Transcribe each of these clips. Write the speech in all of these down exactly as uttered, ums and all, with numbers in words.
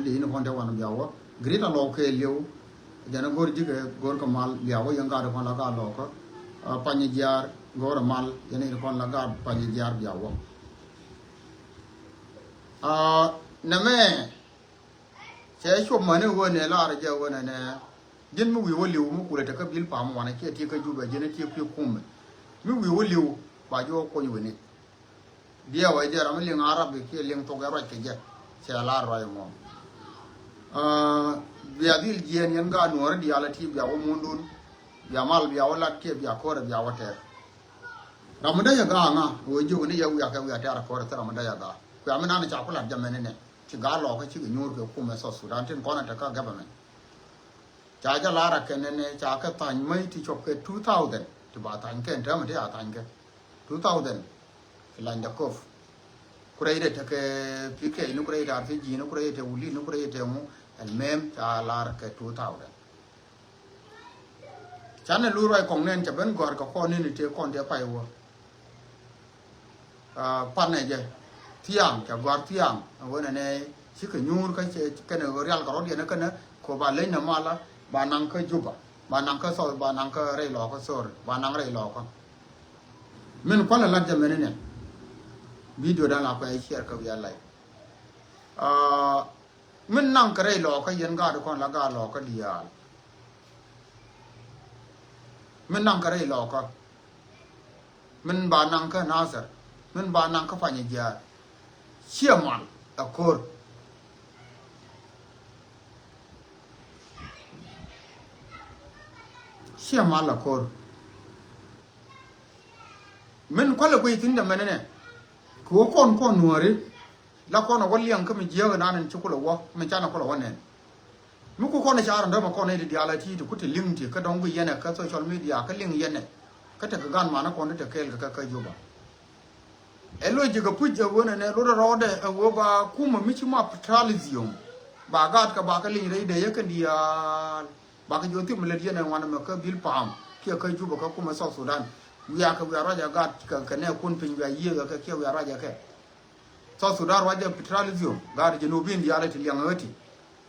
Di in kɔn te wan bia wä. Greater Lɔw kɛ liw. Jɛn a go̱r ji̱ kɛ go̱r kɛ mal bia wä yɛn gaat kɔn la gaat Lɔw kä. Pany jiaar go̱r mal yɛn in kɔn la gaat pany jiaar bia wä. Nɛmɛ cɛ cuɔp mani wä nɛ lar jɛ wä nɛ nɛ. Ji̱n mi wi̱i̱ wä liw mi kulɛ te kä bil pam wanɛ kiɛ ti kä Jubɛ ji̱n ti kui̱ kumɛ. Mi wi̱i̱ wä liw ba ji̱ wä kuny wi̱ni. Diɛw ɛ jɛ ram mi liŋ Arab kiɛ liŋ thok ɛ ruac kɛ jɛ. Cɛ lar ruac ɛmɔ. Bia dhil jiɛɛn yɛn gaat Nuɔ̱ɔ̱ri diaal ɛ ti bia wä mundun. Bia mal bia wä lat kiɛ bia ko̱rɛ bia wä tɛɛr. Ram mi dee yɛ ga̱a̱ ŋa ɣöö jiök ni yɛ wiakɛ wiak tɛɛr ko̱rɛ thil ram mi dee yɛ ga̱a̱. Kuɛ mi nan ca ku lat jɛ mɛn inɛ. Ci gaat Lɔw kä cikɛ nyuur kɛ kumɛ South Sudan tin kɔn ɛ te kä government. Ca jɛ lar a kɛn nɛnɛ ca kɛ thany mäc ti cɔp kɛ two thousand ti ba thany kɛn täämɛ ti a thany kɛ two thousand. Fi lany dɛ kof. Ku rɛy dɛ tekɛ P K ni ku rɛy dɛ R P G ni ku rɛy dɛ wuli ni ku rɛy dɛ ŋu. Ɛn mɛm ca lar kɛ two thousand. Canɛ lu ruac kɔŋ nɛn cɛ ben gɔ̱a̱r kɛ kɔn nini tëë kɔn tëë pay wä. Panɛ jɛ thiaŋ cɛ gɔ̱a̱r thiaŋ ɛ wen ɛnɛ cikɛ nyuur kä cɛ kɛnɛ rial kɛ rɔ̱diɛn kɛnɛ ko ba leny nɛ malä ba naŋ kä Juba ba naŋ kä South ba naŋ kä rɛy Lɔw kä sorry ba naŋ rɛy Lɔw kä. Min kualɛ lat jɛ mɛn inɛ. Video dan la kuɛ share kä wial lay. Min naŋ kä rɛy Lɔw kä yɛn gaat kɔn la gaat Lɔw kä diaal. Min naŋ kä rɛy Lɔw kä. Min ba naŋ kä Nasir. Min ba naŋ kä pany jiaar. Ciɛ mal a ko̱r. Ciɛ mal a ko̱r. Min kualɛ guiy thi̱n dɛ mɛn inɛ. Kɛ wä kɔn kɔn Nuɔ̱ɔ̱ri. La kɔn a wä liɛŋ kä mi jiääk inan in ci kulɛ wä mi canɛ kulɛ wä nɛn. Mi ku kɔn i̱ car in dämɛ kɔn i̱ ti diaal a ti ti ku ti liŋ ti kä dɔ̱ŋ bi yɛnɛ kä social media kä liŋ yɛnɛ. Kä tekɛ gan manä kɔn ti te kɛɛl kɛ kä Juba. Ɛ lo̱c jɛ kɛ puc ɛ wen ɛnɛ lot ɛ rɔɔdɛ ɛ wee ba kumä mi ci ma petroleum. Ba gaat kɛ ba kɛ liŋ rɛy dee yɛ kɛn diaal. Ba kɛ jiɔ thim lät yɛn ɛ ŋuan ɛmɛ kä bil pam kiɛ kä Juba kä kumɛ South Sudan. Wiakɛ wiak ruac ɛ gaat kɛ kɛ nɛ kun piny wiak yiëëk ɛ kɛ kiɛ wiak ruac ɛ kɛ. South Sudan ruacɛ petroleum, gaat Junubin diaal ti liɛŋ ɣäti.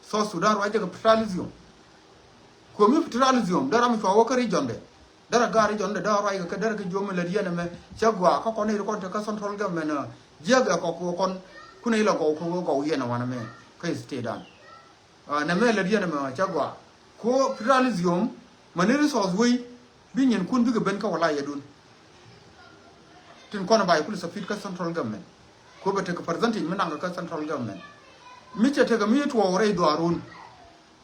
South Sudan ruacɛ kɛ petroleum. Komi petroleum, dee ram cua wä kä region de. Dee ra gaat region de, dee ruacɛ kɛ, dee ra kɛ jiom lät yɛn ɛmɛ, cɛ gɔaa, kä kɔn i̱ kɔn te kä central government, jiäk ɛ kɔk kɔn, kunɛ ilɛ gɔw kä gɔw yɛn ɛ wanɛ mɛ, kä state dan. Nɛ mɛ lät yɛn ɛmɛ cä gɔaa. Ko petroleum, mani resource wei, bi nyin kun bikɛ ben kä walay yɛ dun. Tin kɔn ba yɛ kul safit kä central government. Ko bɛ tekɛ percentage mi naŋ kä central government. Mi cɛ tekɛ mi tuɔɔk rɛy dhuaarun.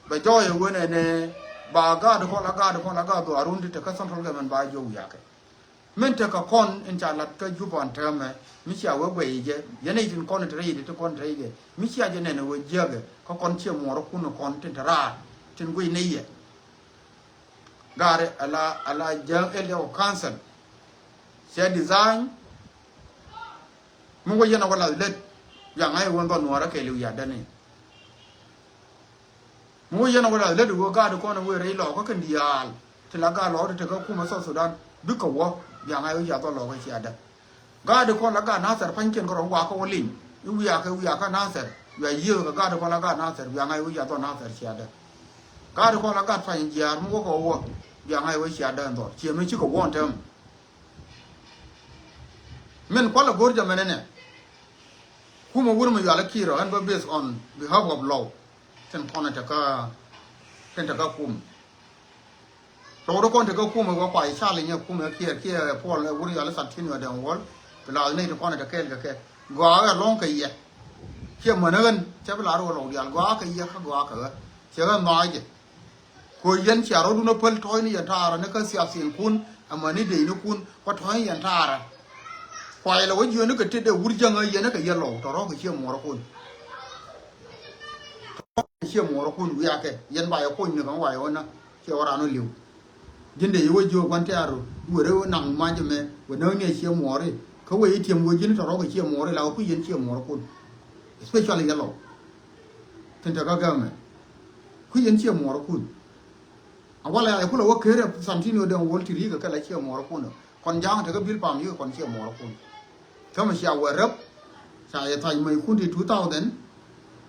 Bɛ jɔɔyɛ wen ɛnɛ, ba gaat kɔn la gaat kɔn la gaat dhuaarun ti te kä central government ba jɔw yakɛ. Min tekɛ kɔn in ca lat kä Juba ɛn täämɛ, mi cia wee guɛy jɛ, yɛn i̱ tin kɔn in te rɛy ti kɔn in te rɛy jɛ, mi cia jɛ nɛn wee jiäkɛ, kä kɔn ciɛ muɔɔrkun kɔn tin te raar, tin guiy nɛy yɛ. Gaari ala, ala Jiäŋ Area Council, cɛ design, mi wee yɛn a wä lath lät, yaŋ a yɛ wee dhɔn nuɔɔrä kɛɛliw yadäni. Mi wä yɛn a wä la lät wä gaat kɔn wee rɛy lɔɔkä kɛn diaal. Ti la gaat lɔɔkä ti te kä kumä South Sudan. Bikɛ wä, biaŋ a wä yath wä lɔɔkä ciadä. Gaat kɔn la gaat Nasir pa̱nykiɛn kärɔ̱ wakä wä liny. I̱ wiakä, wiakä Nasir. Wia yiëë kɛ gaat kɔn la gaat Nasir, biaŋ a wä yath wä Nasir ciadä. Gaat kɔn la gaat pa̱ny jiaar mi wä kɛ wä, biaŋ a wä ciadä ɛn dhɔr. Ciɛ mi cikɛ wä ɛn täämɛ. Min kualɛ go̱r jɛ mɛn ɛnɛ. Kumɛ wur mi yual i̱ Kiir ɔ, ɛn bä based on behalf of law. Tin kɔn in te kä, tin te kä kum. Tɔw di kɔn te kä kum ɛ wä kua i̱ challenge ɛ kum ɛ Kiir kiɛ Paul ɛ wur yual i̱ Salva Kiir Mayardit Wol. Bi la nɛy ti kɔn in te kɛɛl kɛ kɛ. Gɔaa ɛ lɔ̱ŋ kɛ yɛ. Kiɛ män ɛ ɣän, cɛ bi la ri wä lɔw diaal. Gɔaa kɛ yɛ kä gɔaa kɛ ɣä. Cɛ ɣä nhɔaacɛ. Ko yɛn cia rɔ̱dun a päl tɔ̱ɔ̱cni yɛn taarä ni kä siasiɛnkun amäni deecnikun kua tɔ̱ɔ̱cni yɛn taarä. Kua yɛ lɛ wä jiöni kɛ tetdɛ wur jäŋä yɛn kɛ yɛ lɔw tɔ̱ rɔ̱ kɛ ciɛ muɔɔrkun. Kɛ ciɛ muɔɔrkun wiakɛ yɛn ba yɛ kony ni kɛ wä yɛ wä na ciɛ wä ran wä li̱w. Ji̱n dee yɛ wä jiök gua̱n tɛ̈r wä rɛ wä naŋ mac ɛmɛ wä näk ni a ciɛ muɔɔri. Kä wä yɛ tiɛm wä ji̱n tɔ̱ rɔ̱ kɛ ciɛ muɔɔri la wä kui̱ yɛn ciɛ muɔɔrkun. Especially yɛ lɔw. Tin te kä gɛmɛ. Kui̱ yɛn ciɛ muɔɔrkun. A walɛ a yɛ kulɛ wä ker ɛ Santini Odɛŋ Wol ti ri̱i̱kɛ kɛ la ciɛ muɔɔrkun. Kɔn ja̱a̱ŋ te kä bil pam yikɛ kɔn ciɛ muɔɔrkun. Kä mi cia wä rɛp. Ca yɛ thac mɛy kun ti two thousand.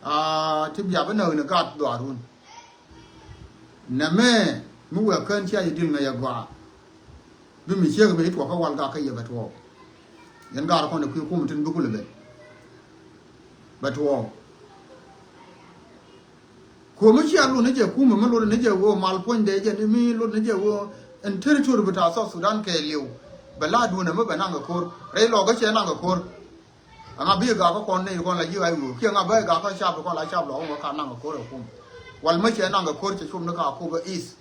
Aa, ti bia bi näk ni gaat dhɔaarun. Nɛmɛ mi wek kään cia yɛ dil ŋäc ɛ gɔaa. Bi mi ciek mi ci tuɔk kä wal gak kä yɛ bɛ tuɔɔk. Yɛn gaat kɔn ɛ kui̱ kum tin bi kulɛ ben. Bɛ tuɔɔk. Kuɔ̱mä cia lot ni jɛ kumɛ mi lot ni jɛ ɣöö mal puɔ̱nydɛ jɛ ni mi lot ni jɛ ɣöö ɛn territory bi ta̱a̱ South Sudan kɛɛliw. Bɛ la duundɛ mi bɛ naŋ kɛ ko̱r rɛy lɔɔkä cɛ naŋ kɛ ko̱r. Ɛŋa bi gakä kɔn ni kɔn la ji̱ ɣa̱c ɣöö kiɛ ŋa bä gakä cap kɔn la cap lɔɔkä ŋɔ ka naŋ kɛ ko̱r ɛ kum. Wal mi cɛ naŋ kɛ ko̱r cɛ cum ni ka Akobo East.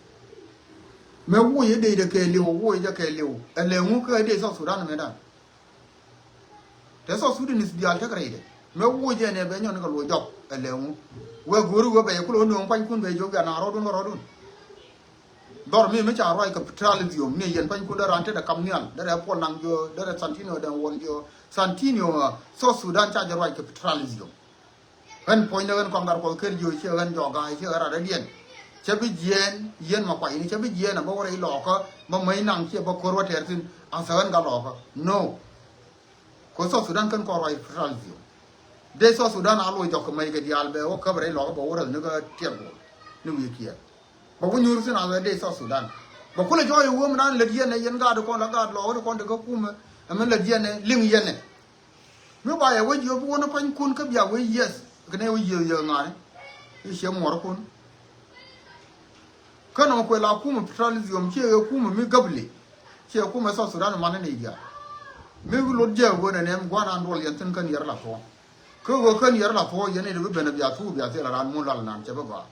Mɛ wuc i̱ dee jɛ kɛɛliw wuc jɛ kɛɛliw ɛ lɛ ŋu kä i̱ dee South Sudan mɛ dan. Te South Sudanese diaal tekɛ rɛydɛ. Mɛ wuc ɛn ɛ bɛ nyɔn kɛ luɔc jɔk ɛ lɛ ŋu. Wee go̱o̱ri wee bɛ yɛ kulɛ wä nööŋ kuanykun bɛ jiök bia naŋ rɔɔdun kɛ rɔɔdun. Dhɔr mi mi ca ruac kɛ federalism ni yɛn kuanykun dee ran tetdɛ kam nhial derɛ Paul Nang jiö derɛ Santino dee Wol jiö Santino. South Sudan ca jɛ ruac kɛ federalism. Ɣän puɔ̱nydä ɣän kɔn gat kuɔth ker jiö ciɛ ɣän jɔk ga̱a̱c ciɛ ɣän rat rɛdiɛn. Cä bi jiɛɛn yɛn ma kuacni cä bi jiɛɛn a bä wä rɛy lɔɔkä ma mäc naŋ ciɛ bä ko̱r wä tɛɛr thi̱n. Athɛ ɣän gat lɔɔkä no. Kɛ South Sudan kän kɔn ruac federalism. Dee South Sudan a luɔc jɔk kɛ mäc kɛ diaal bɛ wä käp rɛy lɔɔkä bɛ wä räth ni kä tiɛt guɔl ni wi̱i̱ kiɛɛr. Bɛ wä nyuur thi̱n a ɣä dee South Sudan. Bɛ kulɛ jɔɔc ɛ wä mi naan lät yɛn ɛ yɛn gaat kɔn la gaat lɔɔkä ti kɔn ti kä kumɛ. Ɛmɛ lät yɛn ɛ liŋ yɛn ɛ. Mi ba yɛ wec yio̱o̱p wä ni pua̱nykun kä bia wec yieth kɛ nɛ wec yieth yɛ ŋa̱a̱ni. I̱ ciɛ muɔɔrkun. Kä nɔmɔ kuɛ la kumɛ federalism ciɛ ɣɛ kumɛ mi gäbli. Ciɛ kumɛ South Sudan manɛ ni diaal. Mi lot jiɛ ɣöö nɛ nɛm gua̱n an duɔl yɛn thi̱n kä niɛr la thuɔ̱ɔ̱ŋ. Kä ɣöö kä niɛr la thuɔ̱ɔ̱ŋ yɛn ni di bi ben a bia thuuk bia thil a raan mun lal nan cɛ bi gɔaa.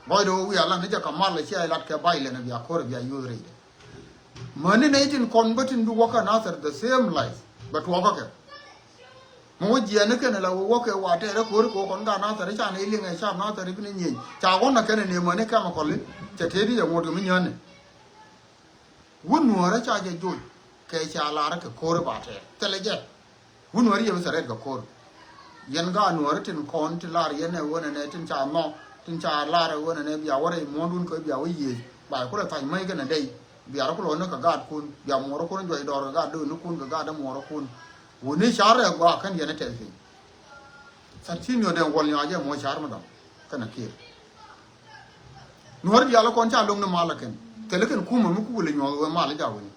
Gɔɔydɛ ɣöö wiaa lan ni jɛ kɛ mal ɛ cia ilat kɛ bay lɛn a bia ko̱r a bia yio̱o̱th rɛydɛ. Mäni nɛy tin kɔn bä tin bi wäkä Nasir the same life bɛ tuɔɔkä kɛ. Mi wä jiɛɛni kɛn la wä wäkɛ wa tɛɛrɛ ko̱ri kɛ wä kɔn gaat Nasir ca nɛy liŋɛ cap Nasir bi ni nyieny ca wä nä kɛn ni mäni kɛmɛ kɔli. Cɛ tëëdi jɛ ŋuɔ̱t kɛ mi nyääni. Wä nuäärä ca jɛ joc kɛ ca lar kɛ ko̱ri ba tɛɛr thilɛ jɛ. Wun wä riɛm thɛ rɛt kɛ ko̱r. Yɛn gaat nuɔ̱ɔ̱ri tin kɔn ti lar yɛn ɛ ɣöö nɛnɛ tin ca nhɔk tin ca lar ɛ ɣöö nɛnɛ bia wä rɛy muɔ̱ɔ̱ndun kɛ bia wä yiëëc. Ba kulɛ thac mäc kɛnɛ dɛy bia rɔ kulɛ wä ni kɛ gaatkun bia muɔɔrikun juɔc dɔɔr kɛ gaat döönikun kɛ gaat dämuɔɔrikun. Wuni car ɛ gɔaa kɛn yɛn ɛ tɛth piny. Tha̱t ci niɔ̱t ɛn wuɔl nyɔac ɛ muɔ̱c car mi dɔ̱ŋ kɛnɛ kiɛɛr. Nuɔ̱ɔ̱ri diaal kɔn ca lo̱ŋ ni mal ɛ kɛn thilɛ kɛn kumä mi kukɛ lɛ nyuɔ̱th wee mal ɛ ja̱ wuni.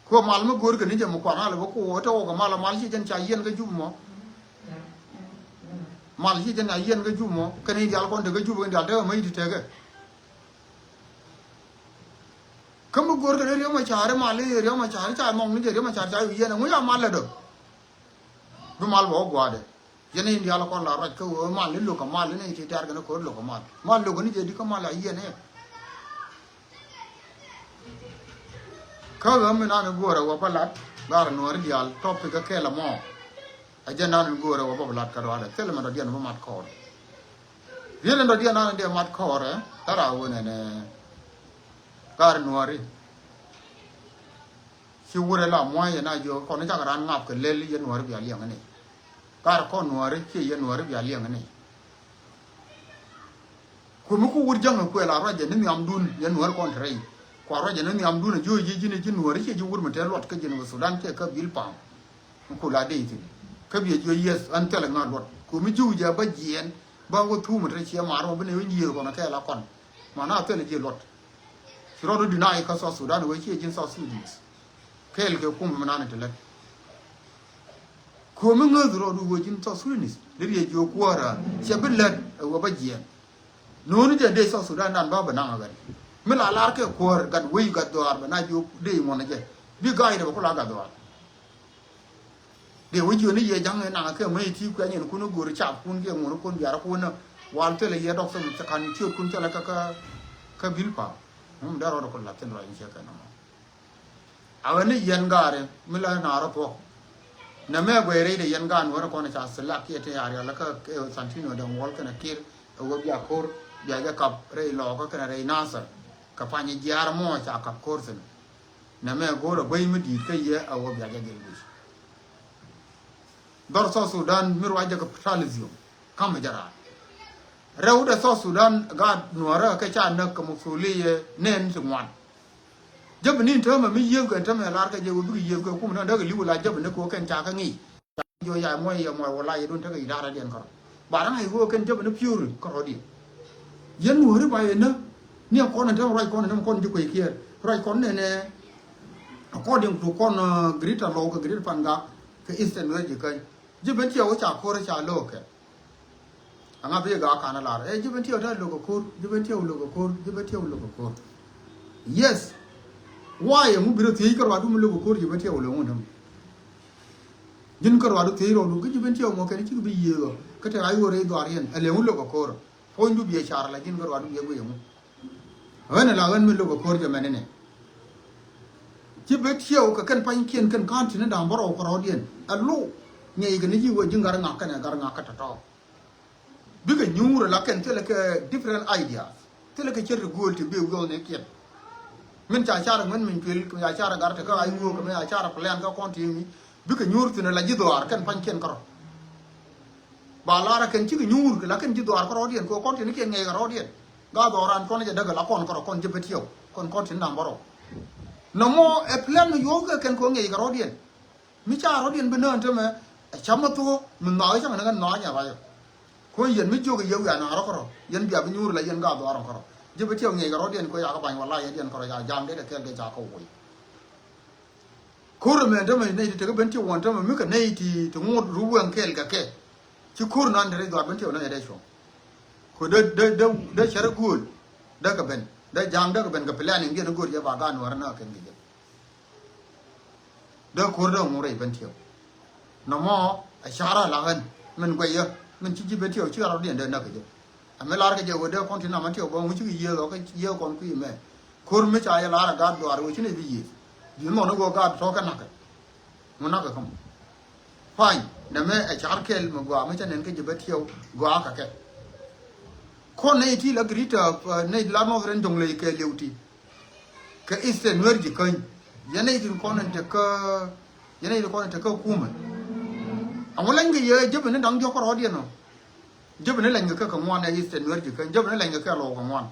Kuɔ mal mi go̱o̱r kɛ ni jɛ mi kuan alɛ bä kuɔ te wä kɛ mal a mal ci jɛn ca yiɛn kä jup mɔ. Mal ci jɛn ca yiɛn kä jup mɔ kɛn in dial kɔn te kä jup in dial te kä mäc ti tekɛ. Kä mi go̱o̱r kɛ ni riɛm a ca̱a̱ri mal i̱ riɛm a ca̱a̱ri ca mɔŋ ni jɛ riɛm a ca̱a̱ri ca yu yiɛn a ŋuc a mal lɛ dɔ. Bi mal bɛ wä gua̱a̱dɛ. Yɛn in diaal kɔn la ruac kä ɣöö mal ni lo̱k kɛ mal ni ti tɛ̈r kɛn ko̱r lo̱k kɛ mal. Mal lo̱k ni jɛ di kä mal a yiɛn ɛ. Kä ɣöö mi nan in go̱o̱rɛ wä bä lat, gar nuɔ̱ɔ̱ri diaal topic kä kɛl ɛmɔ. Ɛ jɛ nan in go̱o̱rɛ wä bä lat kä ruaadɛ thilɛ mɛ dɔ̱diɛn bä mat kɔɔr. Riet in dɔ̱diɛn nan in dee mat kɔɔr ɛ, ɛ ra wen ɛn ɛ. Gar nuɔ̱ɔ̱ri. Ci wurɛ la mua̱a̱c yɛn a jiök kɔn ni cakɛ raan ŋap kɛ lel yɛn nuɔ̱ɔ̱ri bia liɛŋ ni. Kar kɔn nuɔ̱ɔ̱ri ci yɛn nuɔ̱ɔ̱ri bia liɛŋ ni. Kuomi ku wur jäŋ kuɛl a ruacɛ ni nhiamdun yɛn nuɔ̱ɔ̱ri kɔn te rɛy. Kua ruacɛ ni nhiamdun a jiök ji̱ ji̱n ji̱ nuɔ̱ɔ̱ri ci ji̱ wur mi te luɔt kä ji̱n wä Sudan cɛ kä bil pam. Ku la dee ithin kä biɛ jiök yieth an thilɛ ŋa̱ luɔt kuomi ji̱ wi̱c a bä jiɛɛn. Bä wä thuumä te ciɛ mar mɔ bi nɛ wi̱ny yiëër kɔn kɛɛl a kɔn. Mana thilɛ jiɛ luɔt. Ci rɔɔdu deny kä South Sudan wee ciɛ ji̱n South Sudanese. Kɛɛl kɛ kum mi nan te lät. Ko̱mi ŋäth rɔɔdu wee ji̱n South Sudanese. Dee riɛ jiök kuäärä ciɛ bi lät ɛ wee bä jiɛɛn. No̱o̱ni jɛ dee South Sudan dan ba bɛ naŋ a gat. Mi la lar kɛ kuäär gat wei gat dhɔaar bɛ na jiök dee ŋuɔ̱n a jɛ. Bi ga̱a̱c dee bɛ ku la gat dhɔaar. Dee wä jiöni yɛ ja̱ŋ in naŋ kɛ mäc ti kuɛny in kun i̱ go̱ri cap kun kiɛ ŋun kun biar kun i̱ wal thilɛ yɛ dɔk thil thil kan ciöt kun thilɛ kä kä kä bil pa. Mum dee rɔɔd kun la thin rɔy in ciɛ kɛ nɔmɔ. A ɣän ni yɛn gaari mi la naar thuɔk. Nɛ mɛ guɛy rɛy de yɛn gaan wär kɔn ca thilak kiɛ ti yaar yal kä Santino dɛŋ wɔl kɛnɛ kir ɛ wä bia ko̱r bia jɛ kap rɛy lɔɔkä kɛnɛ rɛy Nasir. Kɛ pany jiaar mɔ ca kap ko̱r thin. Nɛ mɛ go̱o̱rɛ guey mi di̱i̱t kä yɛ a wä bia jɛ dhil guic. Dhɔr South Sudan mi ruac jɛ kɛ capitalism. Ka̱mɛ jɛ raar. Rɛw dɛ South Sudan gaat nuɔ̱ɔ̱rä kɛ ca näk kɛ mukthuli yɛ nɛn ti ŋuan. Jäp ni in täämɛ mi yiëëth kɛ in täämɛ lar kɛ jɛ wä bikɛ yiëëth kɛ kum nä däk li̱w la jäp ni kɛ wä kɛn ca kä ŋi̱i̱c. Ca jɔ ya muɔc yɛ muɔc wä la yɛ dun tekɛ idara diɛn kärɔ. Ba raŋ a i̱ ɣöö kɛn jäpɛ ni piööri kärɔ̱diɛn. Yɛn nuɔ̱ɔ̱ri ba yɛ nä ni a kɔn ɛn täämɛ ruac kɔn ɛn täämɛ kɔn ji̱ kuec kiɛɛr ruac kɔn nɛnɛ. According to kɔn Greater Lɔw kɛ Greater Pangak kɛ Eastern Nuer ji̱ käny, ji̱ Bentiu ca ko̱r ca lo̱o̱kɛ. Aŋa bi gaak ka̱n a lar ɛ ji̱ Bentiu ta̱a̱ lo̱k a ko̱r, ji̱ Bentiu lo̱k a ko̱r, ji̱ Bentiu lo̱k a ko̱r. Yes. Why ɛŋu bi rɔ thiec kä ruaadu mi lo̱k a ko̱r ji̱ Bentiu lo̱k ŋun däm? Ji̱n kä ruaadu thiec rɔɔdu kä ji̱ Bentiu mɔ kɛn cikɛ bi yiëëk ɔ kä tɛk a i̱ ɣöö rɛy dhuaar yɛn ɛ lëŋu lo̱k a ko̱r. Puɔ̱nydu biɛ car la ji̱n kä ruaadu biɛ guic ɛŋu? Ɣän ala ɣän mi lo̱k a ko̱r jɛ mɛn inɛ. Ci Bentiu kɛ kɛn pa̱nykiɛn kɛn ka̱n ti̱n da̱ŋ bärɔw kärɔɔdiɛn ɛ lo̱k. Ŋiɛc kɛ ni ji̱ wee ji̱ ŋa̱r ŋa̱k kɛn ɛ ŋa̱r ŋa̱k kä tɔ̱tɔ̱. Bikɛ nyuur ala kɛn thilɛ kɛ different ideas. Thilɛ kɛ cɛ ri gööl ti bi wiɔl ni kiɛn. Min ca car ŋuɛn min cuil kɛ ca car gar ti kä a i̱ wee kɛ min ca car plan kä kɔn ti mi. Bikɛ nyuur thi̱n ala ji̱ dhuaar kɛn pa̱nykiɛn kärɔ̱. Ba lar a kɛn cikɛ nyuur kɛ la kɛn ji̱ dhuaar kärɔɔdiɛn kɛ kɔn tin kiɛn ŋɛc kärɔɔdiɛn. Gaa dhɔran kɔn jɛ däk la kɔn kärɔ kɔn ji̱ Bentiu kɔn kɔn tin da̱ŋ bärɔw. Nɔmɔ ɛ plan mi yuɔ̱k kɛ kɛn kɛ ŋɛc kärɔɔdiɛn. Mi ca rɔ̱diɛn bi nään tämɛ ɛ cam mi thuɔ̱k mi nhɔaak cäŋ ni ɣän nhɔaak nyɛ ruacä. Kuɔ̱ny yɛn mi jiök ɛ yɛ wiaa naarä kärɔ yɛn bia bi nyuur la yɛn gaa dhɔaarä kärɔ. Ji̱ Bentiu ŋɛc kärɔɔdiɛn kɛ yakä bany wala yɛn diɛn kärɔ ca ja̱a̱ŋ det ɛ kɛɛl kɛ ca kä woi. Ko̱r ɛmɛ tämɛ nɛy ti tekä Bentiu wuɔ̱n tämɛ mi kɛ nɛy ti ti ŋuɔ̱t ru wɛŋ kɛɛl kɛ kɛ. Ci ko̱r nan te rɛy dhuaar Bentiu nɛy dee cuɔ̱ŋ. Ko̱r dee dee dee dee cärä gööl dee kɛ ben dee ja̱a̱ŋ dee kɛ ben kɛ planning diɛn gööl yɛ ba gaat nuäärä nä kɛn kɛ jɛ. Dee ko̱r dee ŋuŋ rɛy Bentiu. Nɔmɔ ɛ carä la ɣän min guɛyä min ci ji̱ Bentiu ci rɔ̱diɛn dee näk kɛ jɛ. Ɛ mi lar kɛ jɛ wee dee kɔn ti nam Bentiu bä ŋuci kɛ yiëë dhɔk kä yiëë kɔn kui̱ mɛ. Ko̱r mi ca yɛ lar ɛ gaat dhuaar wee ci nɛy bi yiëë. Bi nhɔn i̱ ɣöö gaat tɔ̱ kɛ na̱kɛ. Ŋu na̱kɛ kä mɔ. Pa̱ny nɛ mɛ ɛ car kɛl mi gɔaa mi ca nɛn kä ji̱ Bentiu gɔaa kɛ kɛ. Kɔn nɛy ti la Greater nɛy ti la Northern Jonglei kɛ liw ti. Kɛ Eastern Nuer ji̱ käny. Yɛn nɛy tin kɔn in tekä yɛn nɛy tin kɔn in tekä kumɛ. Aŋu lɛny kɛ yɛ jepɛ ni da̱ŋ diɔ̱k kärɔɔdiɛn ɔ. Jepɛ ni lɛny kɛ kɛ kɛ ŋuan ɛ Eastern Nuer ji̱ käny jepɛ ni lɛny kɛ kɛ lɔw kɛ ŋuan.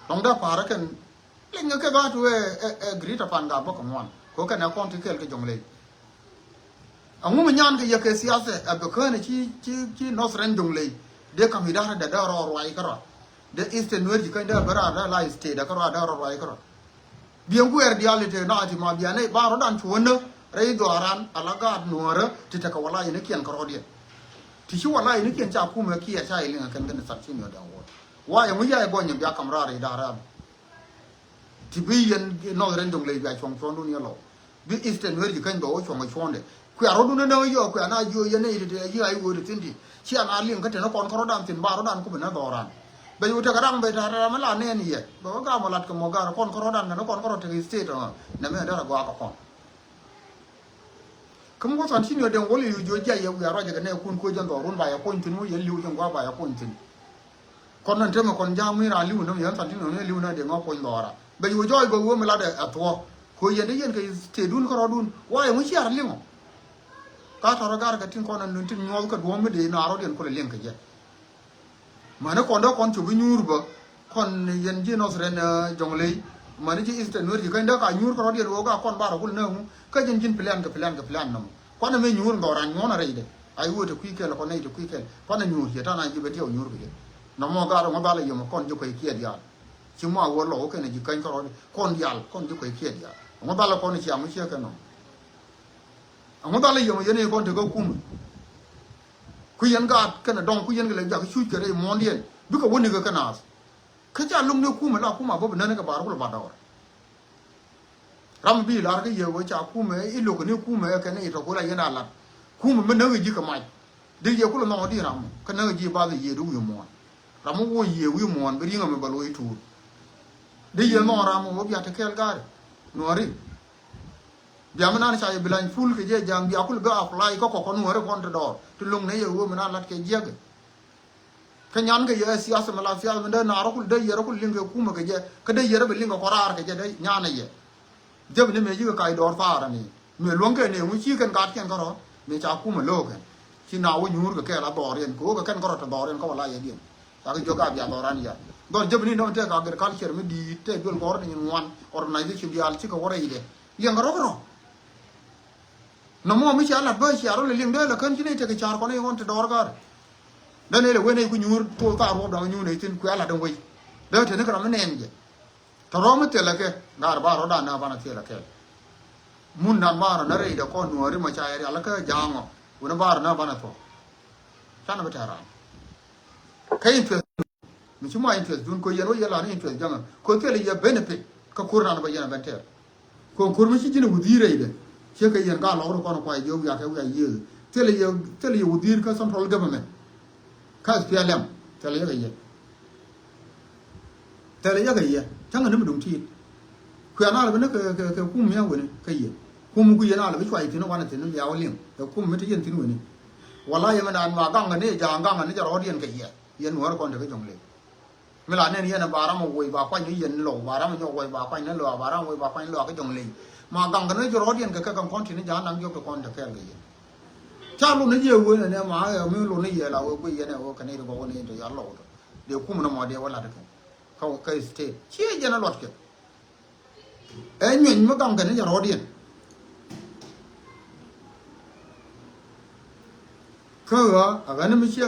Lɔŋ dee pa̱a̱rä kɛn lɛny kɛ kɛ gaat wee ɛ Greater Pangak bä kɛ ŋuan kɛ kɛn ɛ kɔn ti kɛɛl kɛ Jonglei. Aŋu mi nyan kɛ yɛ kɛ siasɛ ɛ bɛ kään ci ci ci Northern Jonglei. Dee kam idaarä dee dee rɔ ruac kärɔa. Dee Eastern Nuer ji̱ käny dee bɛ raar dee la state kärɔa dee rɔ ruac kärɔa. Biɛŋ kuɛɛr diaal i̱ te na ti ma bian nɛy ba rɔ̱dan cuɔ̱nä rɛy dhɔaaran ala gaat nuäärä ti tekɛ wala yɛn ikiɛn kärɔɔdiɛn. Ti ci wala yɛn ikiɛn ca kumɛ kiɛ ca iliŋ kɛn kɛn Salva Kiir Mayardit. Wa yɛ ŋu ya ɛ gɔny bia kam raar idaarä. Ti bi yɛn Northern Jonglei bia cuɔ̱ŋ cuɔ̱ndun yɛ lɔw. Bi Eastern Nuer ji̱ käny bɛ wä cuɔ̱ŋ ɛ cuɔ̱ndɛ. Kuɛ rɔ̱dun ɛ näk yɔ kuɛ na jiö yɛn nɛy ti te yi a yi wee ti thi̱n ti. Cia na liŋ kä te ni kɔn kä rɔ̱dan thi̱n ba rɔ̱dan ku bi na dhɔran. Bɛ yu tekɛ ram bɛ ta̱a̱ ram mi la nɛɛn yɛ bɛ wä gam ɔ lat kɛ mɔ gar kɔn kä rɔ̱dan kɛ ni kɔn kä rɔ tekɛ state ɔ. Nɛ mɛ dee rɔ gɔaa kɛ kɔn. Kä mi wä than ci ni ɔ den wä liu jiö jiay yɛ wiaa ruacɛ kɛ nɛ kun kuec jɛn dhɔrun ba yɛ kuny thi̱n wä yɛn liu jɛn gɔaa ba yɛ kuny thi̱n. Kɔn nɛn temɛ kɔn ja̱a̱ŋ mi raan li̱w nɔm yɛn than ti nɔm yɛn li̱w nɛ dee ŋɔ puɔ̱ny dhɔra bɛ yo̱o̱ jɔɔc bɛ wee mi lat ɛ thuɔ. Ko̱ yɛn dee yɛn kɛ tëëdun kärɔɔdun wa yɛ ŋu ciaar liŋɔ. Ka tɔrɔ gar kɛ tin kɔn nɛn tin nyuɔth kɛ duɔ̱ɔ̱m mi dee naar rɔ̱diɛn kulɛ liŋ kɛ jɛ. Mäni kɔn dee kɔn cop i̱ nyuur bä kɔn yɛn ji̱ Northern Jonglei. Mäni ji̱ Eastern Nuer ji̱ käny dee ka nyuur kärɔɔdiɛn wee ka kɔn bar ɛ kul nɛ ŋu kä ji̱n ji̱n plan kɛ plan kɛ plan nɔmɔ. Kuanɛ mëë nyuur dhɔran nyuɔ̱n a rɛydɛ. A i̱ wee te kui̱ kɛl kɔn nɛy te kui̱ kɛl kuanɛ nyuur ciɛ ta̱a̱ na ji̱ bɛ tiɛw nyuur kɛ jɛ. Nɔmɔ gaat ŋuɔ̱ bal a yom kɔn ji̱ kuec kiɛ diaal. Ci mɔ a wä lɔw kɛnɛ ji̱ käny kärɔɔdi kɔn diaal kɔn ji̱ kuec kiɛ diaal. Ŋuɔ̱ bal a kɔn ciaŋ ciɛ kɛ nɔm. Ŋuɔ̱ bal a yom yɛn i̱ kɔn te kä kumɛ. Ku yɛn gaat kɛnɛ dɔŋ ku yɛn kɛ lɛ jak cuc kɛ rɛy muɔ̱ɔ̱ndiɛn bikɛ wä nikɛ kɛ naath. Kä ca lo̱ŋ ni kumɛ la kumɛ a bä bi nän kɛ bar kulɛ ba dɔɔr. Ram bi lar kä yɛ wee ca kumɛ i̱ lo̱k ni kumɛ kɛn i̱ tɔ ku la yɛn a lat. Kumɛ mi näk i̱ ji̱ kɛ mac. Dee yɛ kulɛ nhɔk di ram kä näk i̱ ji̱ bath i̱ yɛ di wi̱i̱ muɔ̱ɔ̱n. Ram mi wuɔ yɛ wi̱i̱ muɔ̱ɔ̱n bi ri̱ŋ amɛ bɛ lo̱c tuur. Dee yɛ nhɔk ram mi wä bia te kɛɛl ga̱a̱ri nuɔ̱ɔ̱ri. Bia mi nan ca yɛ bi lany ful kɛ jɛ ja̱a̱ŋ bia kulɛ bi apply kä kɔk kɔn nuɔ̱ɔ̱ri kɔn te dɔɔr ti lo̱ŋ nɛ yɛ wee mi nan lat kɛ jiäkɛ. Kä nyan kɛ yɛ siasa mi la siasa mi dee naar rɔ kul dee yɛ rɔ kul liŋ kɛ kumɛ kɛ jɛ kä dee yɛ rɔ bi liŋ kɛ kɔraar kɛ jɛ dee nyan ɛ yɛ. Jɛ bi ni mëë ji̱ kɛ kac dɔɔr thaarä ni mëë luäŋ kɛ ni ŋu ci kɛn gat kɛn kärɔ mëë ca kumɛ lo̱o̱ kɛn. Ci na wä nyuur kɛ kɛɛl a dhɔɔr yɛn kɛ wä kɛ kɛn kärɔ te dhɔɔr yɛn kä wä la yɛ diɛn. Ca kɛ jiök a bia dhɔɔr an yɛ dhɔr jɛ bi ni dɔ̱ŋ tëë kɛ agriculture mi di̱i̱t tëë duel gɔ̱r ni nyin ŋuan organization diaal ci kɛ wä rɛy dɛ. Liɛŋ kɛ rɔ kärɔ. Nɔmɔ mi cia lat bä cia rɔ lɛ liŋ dee lɛ kän ci nɛy tekɛ car kɔn i̱ ɣɔn ti dɔɔr ga̱r. Dee nɛy lɛ wen nɛy ku nyuur tuɔɔk thaar ruɔ̱p da̱ŋ nyuur nɛy thi̱n kuɛ lat dee wec. Dee te ni kɛ ram mi nɛɛn jɛ. Tɔ̱ rɔ̱ mi thilɛ kɛ ga̱r ba rɔ̱dan na banɛ thilɛ kɛ. Mun dan ba rɔ na rɛy dee kɔn nuɔ̱ɔ̱ri mɔ ca yɛ rial kä ja̱a̱ŋɔ wuni ba rɔ na banɛ thuɔ̱k. Canɛ bi tɛ̈r raan. Kä interest mi ci mɔ interest dun ko yɛn wä yɛ la ni interest jaŋä ko thilɛ yɛ benefit kä kur nan bä yɛn a ben tɛr. Ko kur mi ci ji̱n a wudhi̱i̱r rɛydɛ ciɛ kɛ yɛn ka lɔk ri kɔn kuay jiɛ wiak kɛ wiak yiëëth thilɛ yɛ thilɛ yɛ wudhi̱i̱r kä central government. Kä S P L M thilɛ yɛ kɛ yɛ. Thilɛ yɛ kɛ yɛ cäŋ a ni mi duŋ tiit. Kuɛ na lɛ bi ni kɛ kɛ kɛ kum mi a weni kɛ yɛ kum ku yɛ na lɛ bi cuay thi̱n wanɛ thi̱n bia wä liŋ kɛ kum mi ti yɛn thi̱n weni. Wala yɛ mi naan ma gaŋ kɛ ni ja̱a̱ŋ gaŋ kɛ ni jɛ rɔɔdiɛn kɛ yɛ. Yɛn nuɔ̱ɔ̱r kɔn te kä jɔ̱ŋ lëë mi la nɛn yɛn ba ram a woc ba kuany ni yɛn lɔw ba ram a nyɔk woc ba kuany ni lɔw ba ram a woc ba kuany lɔw a kä jɔ̱ŋ lëë. Ma gaŋ kɛ ni jɛ rɔɔdiɛn kɛ kɛ kɛn kɔn ti ni ja̱a̱ŋ naŋ diɔk te kɔn te kɛɛl kɛ yɛn. Ca lun ni yɛ wen ɛn ɛ ma ɛ mi lun ni yɛ la wee guiy yɛn ɛ wee kɛ ni ri gɔk ni yɛn te ya lɔw tɔ dee kum ni mɔ dee wä lat kɛ. Kä kä state ciɛ jɛn a luɔt kɛ. Ɛ nyueny mi gaŋ kɛn ni jɛ rɔɔdiɛn. Kä ɣä a ɣän mi ciɛ